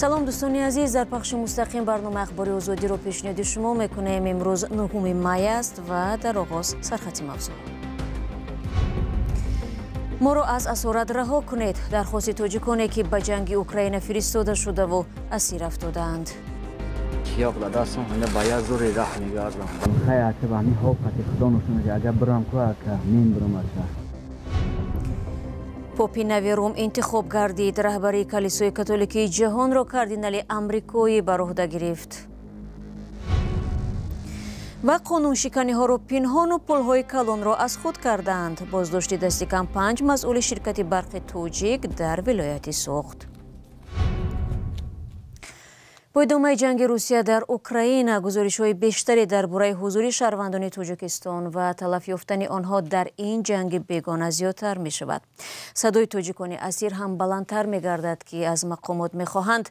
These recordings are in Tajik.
Салом, дӯстони азиз. Дар пахши мустақим барномаи Ахбори Озодиро пешниҳоди шумо мекунем. Имрӯз 9 май аст ва дар оғоз сархати мавзӯъ. Моро аз асорат раҳо кунед. Дархости тоҷиконе, ки ба ҷанги Украина фиристода шудаву асир афтодаанд. Киёқ да дастам ҳанда ба як зури раҳ мегардам. Хай, ака, ба ҳамин ҳоқати худо нушон, агар бирам ку, ака, мин бирам, ака. Попи нави Рум интихоб гардид. Раҳбарии калисои католикии ҷаҳонро кардинали амрикоӣ бар уҳда гирифт. Ва қонуншиканиҳоро пинҳону пулҳои калонро аз худ кардаанд. Боздошти дасти кам 5 масъули ширкати барқи тоҷик дар вилояти Суғд. Бо идомаи ҷанги Русия дар Украина, гузоришҳои бештаре дар бораи ҳузури шаҳрвандони Тоҷикистон ва талаф ёфтани онҳо дар ин ҷанги бегона зиёдтар мешавад. Садои тоҷикони асир ҳам баландтар мегардад, ки аз мақомот мехоҳанд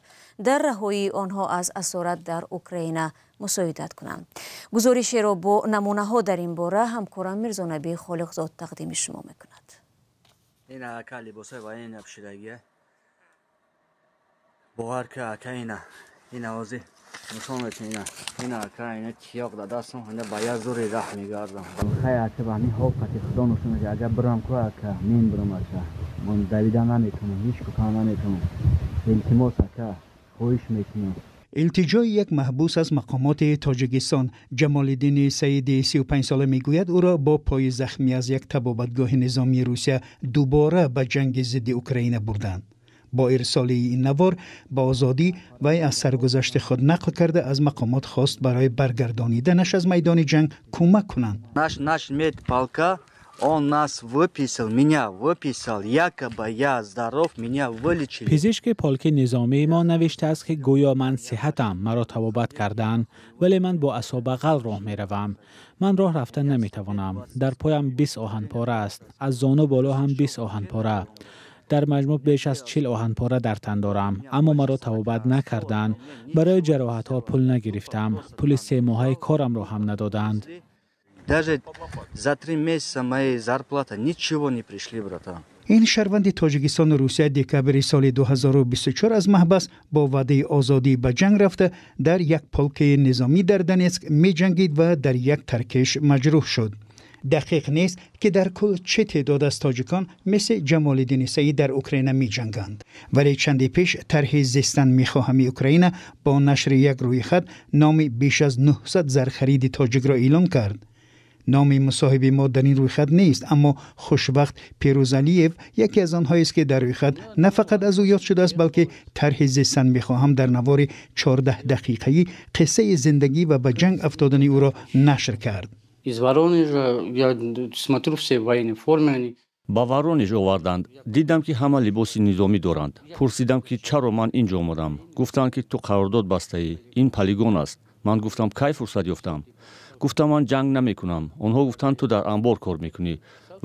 дар раҳоии онҳо аз асорат дар Украина мусоидат кунанд. Гузоришеро бо намунаҳо дар ин бора ҳамкорам Мирзонабии Холиқзод тақдими шумо мекунад. Ина, ака, либосҳои военный пӯшидагия. Бовар ка, ака, ина ҳозир нишон метем, ина, ака, ина тиёқ да дастам ҳанда ба як зури раҳ мегардам. Хай, ака, ба ҳамин ҳоқати худо нушон, агар бирам ку, ака, мин бирам, ака. Ман давида наметавонам, ҳеҷ кука наметавонам. Илтимос, ака, хоҳиш мекунам. Илтиҷои як маҳбус аз мақомоти Тоҷикистон. Ҷамолиддини Саиди 35сола мегӯяд, ӯро бо пои захмӣ аз як табобатгоҳи низомии Русия дубора ба ҷанги зидди Украина бурданд. Бо ирсоли ин навор ба Озодӣ вай аз саргузашти худ нақл карда, аз мақомот хост барои баргардониданаш аз майдони ҷанг кӯмак кунанд. Наш медполка, он нас выписал, меня выписал, якобы я здоров, меня вылечили. Пизишки полки низомии мо навиштааст, ки гӯё ман сиҳатам, маро табобат кардаанд, вале ман бо асо бағал роҳ меравам. Ман роҳ рафта наметавонам. Дар поям 20 оҳанпора аст, аз зону боло ҳам 20 оҳанпора. Дар маҷмӯъ беш аз 40 оҳанпора дар тан дорам, аммо маро табобат накарданд. Барои ҷароҳатҳо пул нагирифтам. Пули 3 моҳаи корамро ҳам надоданд. Даже за 3 месяца моей зарплаты ничего не пришли, братан. Ин шаҳрванди Тоҷикистону Русия декабри соли 2024 аз маҳбас бо ваъдаи озодӣ ба ҷанг рафта, дар як полки низомӣ дар Донецк меҷангид ва дар як таркиш маҷрӯҳ шуд. Дақиқ нест, ки дар кул чӣ теъдод аз тоҷикон мисли Ҷамолиддини Саид дар Украина меҷанганд, вале чанде пеш тарҳи «Зистан мехоҳами Украина» бо нашри як рӯйхат номи беш аз 900 зархариди тоҷикро эълон кард. Номи мусоҳиби мо дар ин рӯйхат нест, аммо Хушвақт Перӯзалиев яке аз онҳоест, ки дар рӯйхат на фақат аз ӯ ёд шудааст, балки тарҳи «Зистан мехоҳам» дар навори 14 дақиқаӣ қиссаи зиндагӣ ва ба ҷанг афтодани ӯро нашр кард. Из Воронежа, я смотрю, все в военной форме они. Ба Воронеж оварданд. Дидам, ки ҳама либоси низомӣ доранд. Пурсидам, ки чаро ман ин ҷо омадам. Гуфтанд, ки ту қарордод бастаӣ, ин полигон аст. Ман гуфтам, кай фурсат ёфтам? Гуфтам, ман ҷанг намекунам. Онҳо гуфтанд, ту дар анбор кор мекунӣ.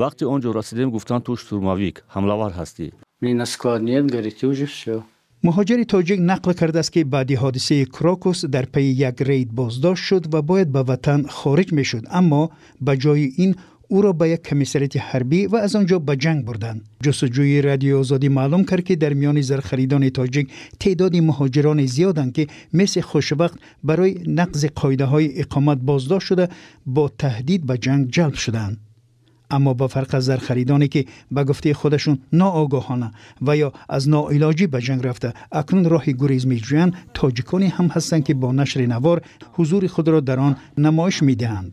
Вақте он ҷо расидем, гуфтанд, ту штурмовик, ҳамлавар ҳастӣ. На склад нет, говорит, уже всё. Муҳоҷири тоҷик нақл кардааст, ки баъди ҳодисаи Крокус дар пайи як рейд боздошт шуд ва бояд ба ватан хориҷ мешуд, аммо ба ҷои ин ӯро ба як комиссариати ҳарбӣ ва аз он ҷо ба ҷанг бурданд. Ҷустуҷӯи Радиои Озодӣ маълум кард, ки дар миёни зархаридони тоҷик теъдоди муҳоҷироне зиёданд, ки мисли Хушвақт барои нақзи қоидаҳои иқомат боздошт шуда, бо таҳдид ба ҷанг ҷалб шудаанд. Аммо ба фарқ аз зархаридоне, ки ба гуфтаи худашон ноогоҳона ва ё аз ноилоҷӣ ба ҷанг рафта, акнун роҳи гурез меҷӯянд, тоҷиконе ҳам ҳастанд, ки бо нашри навор ҳузури худро дар он намоиш медиҳанд.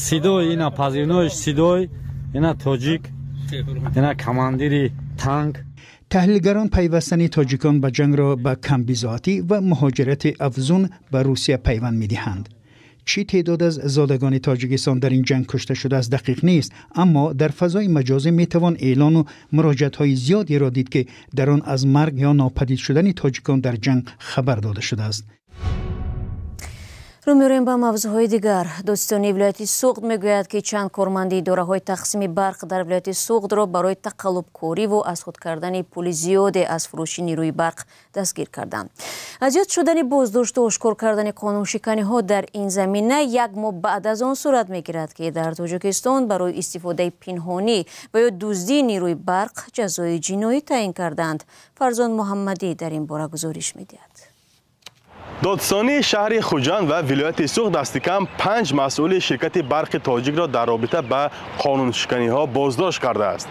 Седой, ина позывной Седой, ина тоҷик, ина командири танк. Таҳлилгарон пайвастани тоҷикон ба ҷангро ба камбизоатӣ ва муҳоҷирати афзун ба Русия пайванд медиҳанд. Чӣ теъдод аз зодагони Тоҷикистон дар ин ҷанг кушта шудааст, дақиқ нест, аммо дар фазои маҷозӣ метавон эълону муроҷиатҳои зиёдеро дид, ки дар он аз марг ё нопадид шудани тоҷикон дар ҷанг хабар дода шудааст. Рӯ меорем ба мавзӯъҳои дигар. Додситонии вилояти Суғд мегӯяд, ки чанд корманди идораҳои тақсими барқ дар вилояти Суғдро барои тақаллубкориву аз худ кардани пули зиёде аз фурӯши нерӯи барқ дастгир карданд. Аз зиёд шудани боздошту ошкор кардани қонуншиканиҳо дар ин замина як моҳ баъд аз он сурат мегирад, ки дар Тоҷикистон барои истифодаи пинҳонӣ ва ё дуздии нерӯи барқ ҷазои ҷиноӣ таъин кардаанд. Фарзон Муҳаммадӣ дар ин бора гузориш медиҳад. Додситонии шаҳри Хуҷанд ва вилояти Суғд дастикам 5 масъули ширкати барқи тоҷикро дар робита ба қонуншиканиҳо боздошт кардааст.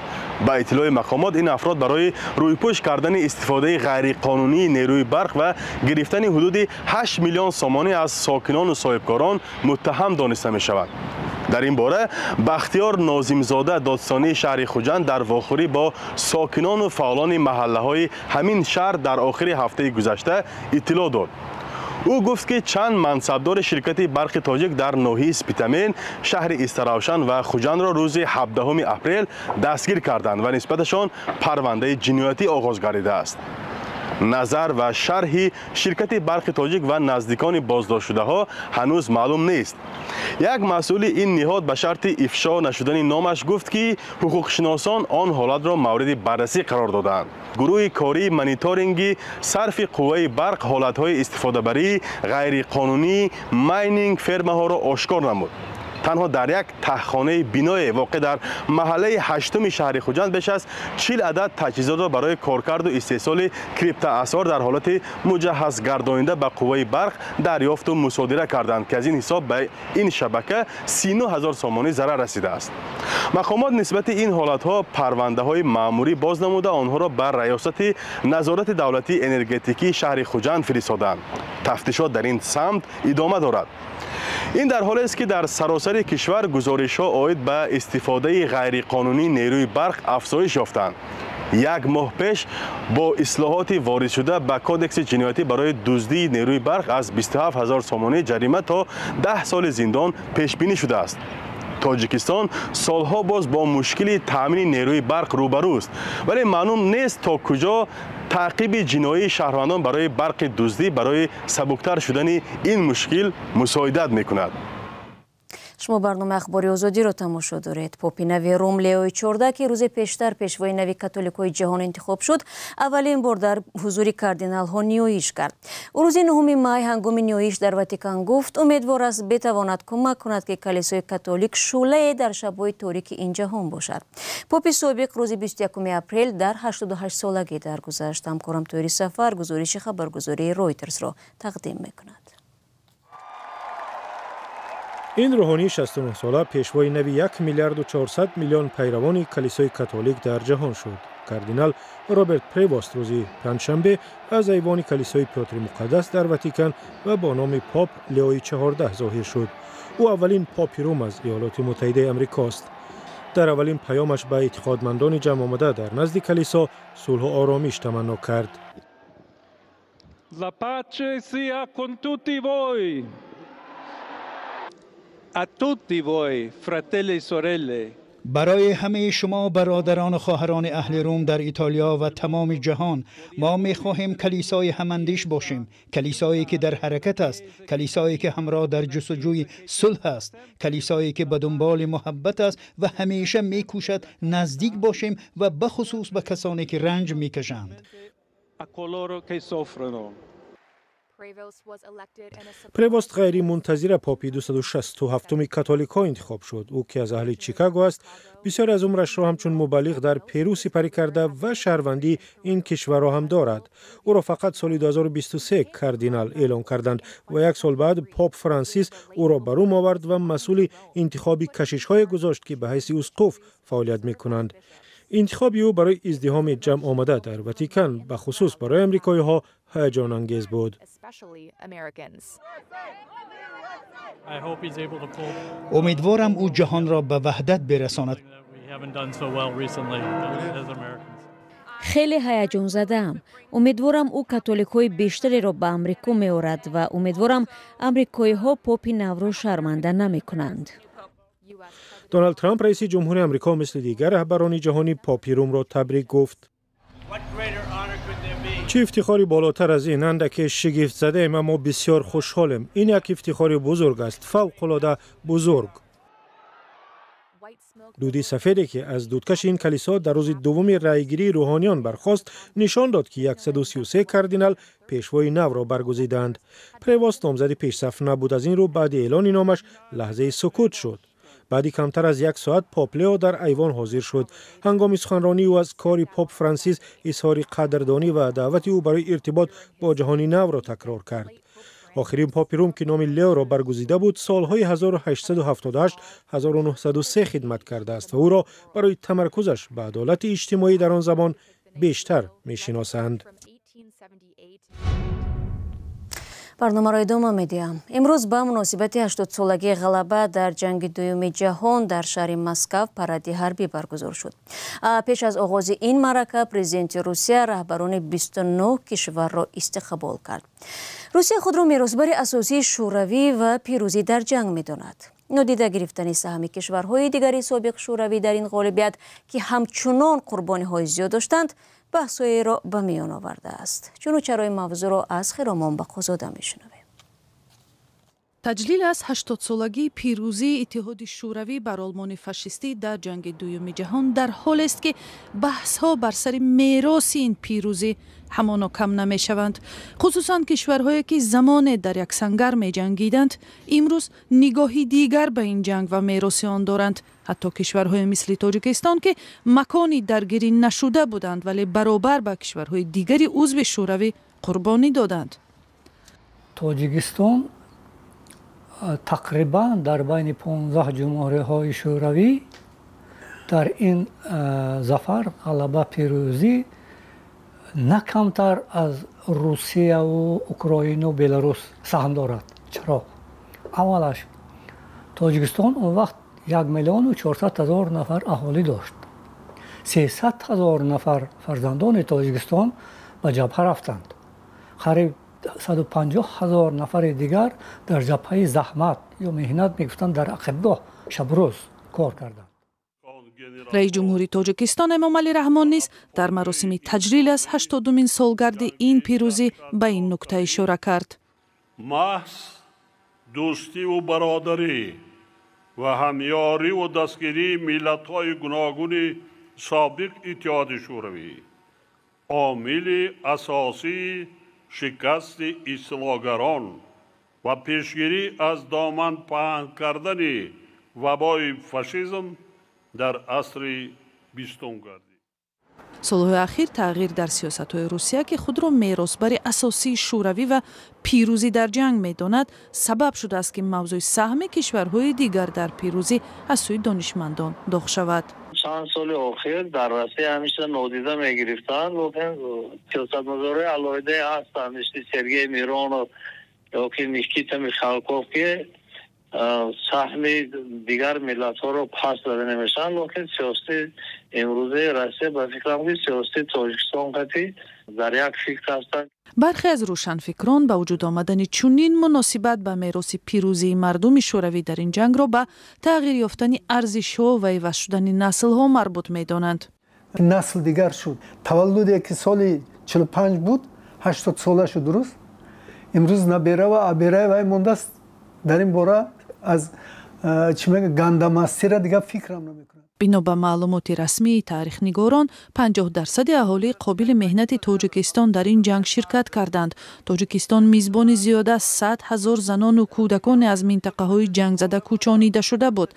Ба иттилои мақомот, ин афрод барои рӯйпӯш кардани истифодаи ғайриқонунии нерӯи барқ ва гирифтани ҳудуди 8 миллион сомонӣ аз сокинону соҳибкорон муттаҳам дониста мешавад. Дар ин бора Бахтиёр Нозимзода, додситонии шаҳри Хуҷанд, дар вохӯрӣ бо сокинону фаъолони маҳаллаҳои ҳамин шаҳр дар охири ҳафтаи гузашта иттилоъ дод. Ӯ гуфт, ки чанд мансабдори ширкати барқи тоҷик дар ноҳияи Спитамен, шаҳри Истаравшан ва Хуҷандро рӯзи 17 апрел дастгир карданд ва нисбаташон парвандаи ҷиноятӣ оғоз гардидааст. Назар ва шарҳи ширкати барқи тоҷик ва наздикони боздоштшудаҳо ҳанӯз маълум нест. Як масъули ин ниҳод ба шарти ифшо нашудани номаш гуфт, ки ҳуқуқшиносон он ҳолатро мавриди баррасӣ қарор додаанд. Гурӯҳи кории мониторинги сарфи қувваи барқ ҳолатҳои истифодабарии ғайриқонунии майнинг фермаҳоро ошкор намуд. Танҳо дар як таҳхонаи биное воқеъ дар маҳаллаи 8-уми шаҳри Хуҷанд беш аз 40 адад таҷҳизотро барои коркарду истеҳсоли криптоасъор дар ҳолати муҷаҳҳаз гардонида ба қувваи барқ дарёфту мусодира карданд, ки аз ин ҳисоб ба ин шабака 39 ҳазор сомонӣ зарар расидааст. Мақомот нисбати ин ҳолатҳо парвандаҳои маъмурӣ боз намуда, онҳоро ба Раёсати назорати давлатии энергетикии шаҳри Хуҷанд фиристоданд. Тафтишот дар ин самт идома дорад. Ин дар ҳолест, ки дар саросари кишвар гузоришҳо оид ба истифодаи ғайриқонунии нерӯи барқ афзоиш ёфтанд. Як моҳ пеш бо ислоҳоти воридшуда ба кодекси ҷиноятӣ барои дуздии нерӯи барқ аз 27 ҳазор сомонӣ ҷарима то 10 соли зиндон пешбинӣ шудааст. Тоҷикистон солҳо боз бо мушкили таъмини нерӯи барқ рӯбарӯст, вале маълум нест, то куҷо таъқиби ҷиноии шаҳрвандон барои барқи дуздӣ барои сабуктар шудани ин мушкил мусоидат мекунад. Шумо барномаи Ахбори Озодиро тамошо доред. Попи нави Рум Леои 14, ки рӯзи пештар пешвои нави католикҳои ҷаҳон интихоб шуд, аввалин бор дар ҳузури кардиналҳо ниёиш кард. Ӯ рӯзи 9 май ҳангоми ниёиш дар Ватикан гуфт, умедвор аст бетавонад кӯмак кунад, ки калисои католик шӯълае дар шабҳои торики ин ҷаҳон бошад. Попи собиқ рӯзи 21 апрел дар 88 солагӣ даргузашт. Ҳамкорам Тоҳири Сафар гузориши хабаргузории Ройтерсро тақдим мекунад. Ин рӯҳонии 69-сола пешвои нави 1 миллиарду 400 миллион пайравони калисои католик дар ҷаҳон шуд. Кардинал Роберт Превост рӯзи панҷшанбе аз айвони калисои Пётри Муқаддас дар Ватикан ва бо номи поп Леои 14 зоҳир шуд. Ӯ аввалин попи Рум аз Иёлоти Муттаҳидаи Амрикост. Дар аввалин паёмаш ба эътиқодмандони ҷамъ омада дар назди калисо сулҳу оромиш таманно кард. La pace sia con tutti voi. A tutti voi, fratelli e sorelle. Барои ҳамаи шумо, бародарону хоҳарони аҳли Рум дар Итолиё ва тамоми ҷаҳон. Мо мехоҳем калисои ҳамандиш бошем, калисое ки дар ҳаракат аст, калисое ки ҳамроҳ дар ҷустуҷӯи сулҳ аст, калисое ки ба дунболи муҳаббат аст ва ҳамеша мекӯшад наздик бошем ва бахусус ба касоне ки ранҷ мекашанд. A coloro che soffrono. Превост ғайримунтазира попи 267-уми католикҳо интихоб шуд. Ӯ, ки аз аҳли Чикаго аст, бисёре аз умрашро ҳамчун мубаллиғ дар Перу сипарӣ карда ва шаҳрвандии ин кишварро ҳам дорад. Ӯро фақат соли 2023 кардинал эълон карданд ва як сол баъд поп Франсис ӯро ба Рум овард ва масъули интихоби кашишҳое гузошт, ки ба ҳайси усқуф фаъолият мекунанд. Интихоби ӯ барои издиҳоми ҷамъ омада дар Ватикан, бахусус барои амрикоиҳо, ҳаяҷонангез буд. Умедворам, ӯ ҷаҳонро ба ваҳдат бирасонад. Хеле ҳаяҷонзадаам. Умедворам, ӯ католикҳои бештареро ба Амрико меорад ва умедворам, амрикоиҳо попи навро шарманда намекунанд. Доналд Трамп, раиси ҷумҳури Амрико, мисли дигар раҳбарони ҷаҳонӣ попи Румро табрик гуфт. Чӣ ифтихори болотар аз ин? Андаке шигифтзадаем, аммо бисёр хушҳолем. Ин як ифтихори бузург аст, фавқулода бузург. Дуди сафеде, ки аз дудкаши ин калисо дар рӯзи дуввуми раъйгирии рӯҳониён бархост, нишон дод, ки 133 кардинал пешвои навро баргузидаанд. Превост номзади пешсаф набуд, аз ин рӯ баъди эълони номаш лаҳзаи сукут шуд. Баъди камтар аз як соат Поп Лео дар айвон ҳозир шуд. Ҳангоми суханронии ӯ аз кори Поп Франсис изҳори қадрдонӣ ва даъвати ӯ барои иртибот бо ҷаҳони навро такрор кард. Охирин попи Рум, ки номи Леоро баргузида буд, солҳои 1878-1903 хидмат кардааст ва ӯро барои тамаркузаш ба адолати иҷтимоӣ дар он замон бештар мешиносанд. Барномаро идома медиҳам. Имрӯз ба муносибати 80-солагии ғалаба дар ҷанги дуюми ҷаҳон дар шаҳри Москав паради ҳарбӣ баргузор шуд. Пеш аз оғози ин маърака президенти Русия раҳбарони 29 кишварро истиқбол кард. Русия худро меросбари асосии Шӯравӣ ва пирӯзӣ дар ҷанг медонад. Нодида гирифтани саҳми кишварҳои дигари собиқ Шӯравӣ дар ин ғолибият, ки ҳамчунон қурбониҳои зиёд доштанд, баҳсҳоеро ба миён овардааст. Чуну чарои мавзӯъро аз Хиромон Бақозода мешунавем. Таҷлил аз 80-солагии пирӯзии Иттиҳоди Шӯравӣ бар Олмони фашистӣ дар ҷанги дуюми ҷаҳон дар ҳолест, ки баҳсҳо бар сари мероси ин пирӯзӣ ҳамоно кам намешаванд. Хусусан кишварҳое, ки замоне дар як сангар меҷангиданд, имрӯз нигоҳи дигар ба ин ҷанг ва мероси он доранд. Ҳатто кишварҳои мисли Тоҷикистон, ки макони даргирӣ нашуда буданд, вале баробар ба кишварҳои дигари узви Шӯравӣ қурбонӣ доданд. Тоҷикистон тақрибан дар байни 15 ҷумҳуриҳои Шӯравӣ дар ин зафар, ғалаба, пирӯзӣ на камтар аз Русияву Украину, Беларус саҳм дорад. Чаро? Аввалаш, Тоҷикистон он вақт 1 400 000 нафар аҳолӣ дошт. 300 000 нафар фарзандони Тоҷикистон ба ҷабҳа рафтанд. Қариб 150 000 нафари дигар дар ҷабҳаи заҳмат ё меҳнат мегуфтанд, дар ақибгоҳ шабрӯз кор карданд. Раис ҷумҳури Тоҷикистон Эмомалӣ Раҳмон низ дар маросими таҷлил аз 80-умин солгарди ин пирӯзӣ ба ин нукта ишора кард. Маҳз дӯстиву бародарӣ ва ҳамёриву дастгирии миллатҳои гуногуни собиқ Иттиҳоди Шӯравӣ омили асосии шикасти истилогарон ва пешгирӣ аз доман паҳн кардани вабои фашизм дар асри бистум гардид. Солҳои ахир тағйир дар сиёсатҳои Русия, ки худро меросбари асосии Шӯравӣ ва пирӯзӣ дар ҷанг медонад, сабаб шудааст, ки мавзӯи саҳми кишварҳои дигар дар пирӯзӣ аз сӯи донишмандон доғ шавад. Чанд соли охир дар Россия ҳамеша нодида мегирифтанд, лекин сиёсатмадорои алоҳидае ҳастанд, мисли Сергей Миронов ёки Никита Михалков, ки саҳми дигар миллатҳоро пас дода намешаванд. Лекин сиёсати имрӯзаи Россия, ба фикрам, ки сиёсати Тоҷикистон қатъи дар як фикр ҳастанд. Бархе аз рӯшанфикрон ба вуҷуд омадани чунин муносибат ба мероси пирӯзии мардуми Шӯравӣ дар ин ҷангро ба тағйир ёфтани арзишҳо ва иваз шудани наслҳо марбут медонанд. Насл дигар шуд. Таваллуде ки соли 45 буд, 80 сола шуд, дуруст? Имрӯз набера ва абераи вай мондааст, дар ин бора аз чӣ мега гандамастира дигар фикрам намекунад. Бино ба маълумоти расмии таърихнигорон, 50% аҳолии қобили меҳнати Тоҷикистон дар ин ҷанг ширкат карданд. Тоҷикистон мизбони зиёда аз 100 000 занону кӯдаконе аз минтақаҳои ҷангзада кӯчонида шуда буд.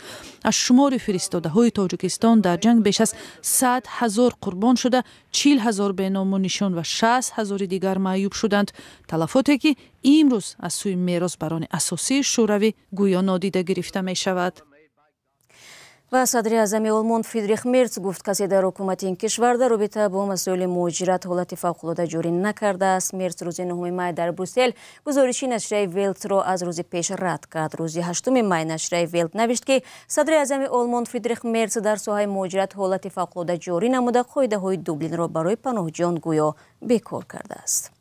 Аз шумори фиристодаҳои Тоҷикистон дар ҷанг беш аз 100 000 қурбон шуда, 40 000 беному нишон ва 60 000 дигар маъюб шуданд. Талафоте, ки имрӯз аз сӯи меросбарони асосии Шӯравӣ гӯё нодида гирифта мешавад. Ва садри аъзами Олмон Фридрих Мерц гуфт, касе дар ҳукумати ин кишвар дар робита бо масоили муҳоҷират ҳолати фавқулода ҷорӣ накардааст. Мерц рӯзи 9 май дар Брюссел гузориши нашрияи Велтро аз рӯзи пеш рад кард. Рӯзи 8 май нашрияи Велт навишт, ки садри аъзами Олмон Фридрих Мерц дар соҳаи муҳоҷират ҳолати фавқулода ҷорӣ намуда, қоидаҳои Дублинро барои паноҳҷиён гӯё бекор кардааст.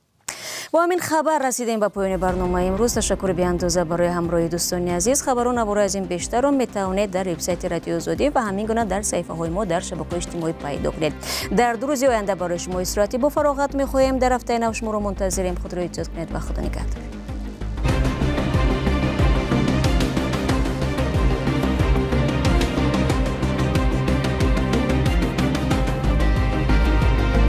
Бо ҳамин хабар расидем ба поёни барномаи имрӯз. Ташаккури беандоза барои ҳамроҳии дӯстони азиз. Хабару навораи аз ин бештарро метавонед дар вебсайти Радиои Озодӣ ва ҳамин гуна дар саҳифаҳои мо дар шабакаҳои иҷтимоӣ пайдо кунед. Дар 2 рӯзи оянда барои шумо истироҳати бо фароғат мехоҳем. Дар ҳафтаи нав шуморо мунтазирем. Худро эҳтиёт кунед ва Худо нигаҳдор.